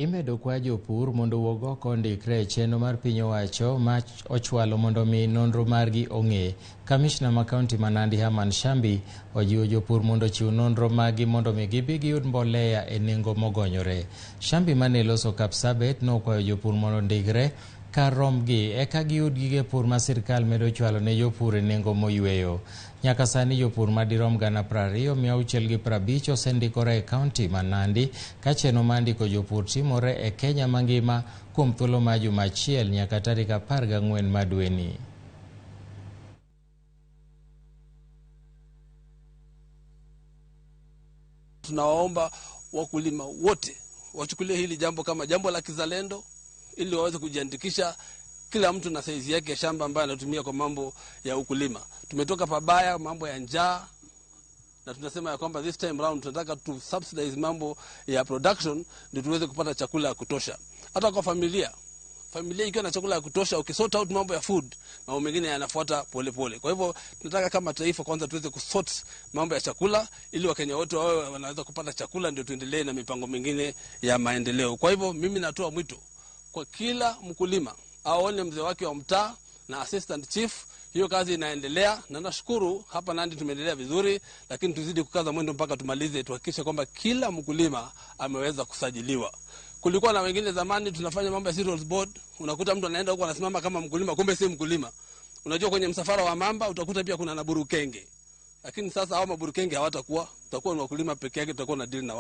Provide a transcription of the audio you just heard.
Imedo kwa jopur mondo owuog oko ondikre e chenro mar piny owacho ma ochwalo mondo mi nonro margi ong'e. Kamishna ma kaunti ma Nandi Herman Shambi ojiwo jopur mondo ochiw nonro maggi mondo mi gibi giyud mbolea e nengo mogonyore. Shambi mane loso Kapsabet nokwayo jopur mondo ondikre kar rombgi eka giyud gige pur ma sirkal medo chwalo ne jopur e nengo moyweyo. Nyaka sani jopur madirom 20,650 osendikore e kaunti ma Nandi ka chenro mar ndiko jopur timore e Kenya mangima kuom thuolo mar juma achiel nyaka tarik 14 mar dweni. Tunawaomba wakulima wote wachukulie hili jambo kama jambo la kizalendo ili waweze kujiandikisha, kila mtu na saizi yake ya shamba ambayo anatumia kwa mambo ya ukulima. Tumetoka pabaya mambo ya njaa, na tunasema ya kwamba this time round tunataka tu subsidize mambo ya production ndio tuweze kupata chakula ya kutosha, hata kwa familia. Familia ikiwa na chakula ya kutosha, ukisort out mambo ya food, mambo mengine yanafuata polepole. Kwa hivyo tunataka kama taifa kwanza tuweze kusort mambo ya chakula ili Wakenya wote wawe wanaweza kupata chakula, ndio tuendelee na mipango mingine ya maendeleo. Kwa hivyo mimi natoa mwito kwa kila mkulima aone mzee wake wa mtaa na assistant chief. Hiyo kazi inaendelea na nashukuru hapa Nandi tumeendelea vizuri, lakini tuzidi kukaza mwendo mpaka tumalize, tuhakikishe kwamba kila mkulima ameweza kusajiliwa. Kulikuwa na wengine zamani tunafanya mambo ya cereals board, unakuta mtu anaenda huko anasimama kama mkulima, kumbe si mkulima. Unajua kwenye msafara wa mamba utakuta pia kuna na burukenge, lakini sasa hao maburukenge hawatakuwa, tutakuwa ni wakulima peke yake, tutakuwa na deal na wao.